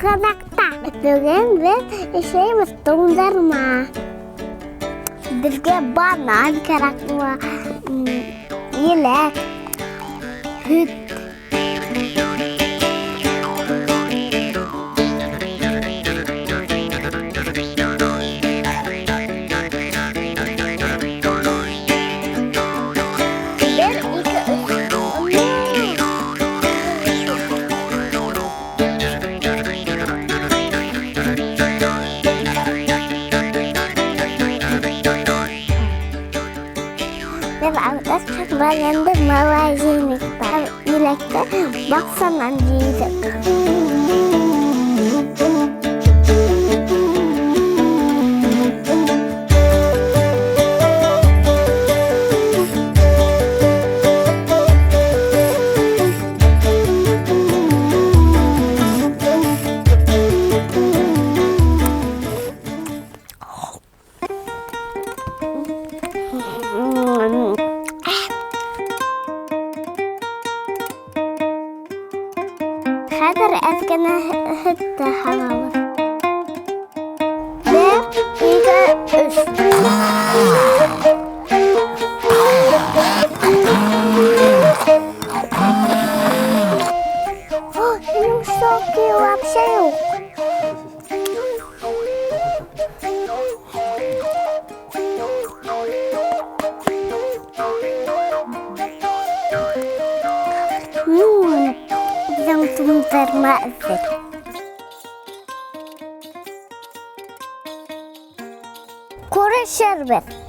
Ҡунаҡта. Бөгөн беҙ эшләйбеҙ туңдырма. Беҙгә банан кәрәк була, еләк, һөт. Бер, ике, өс. Беҙ алдыҡ бананды морозильниктан. Еләкте баҡсанан йыйҙыҡ. Хәҙер әҙ генә һөт тә һалабыҙ. Бер, ике, өс. Минең соки вообще юҡ. Беҙҙең туңдырма әҙер. Күрешербеҙ.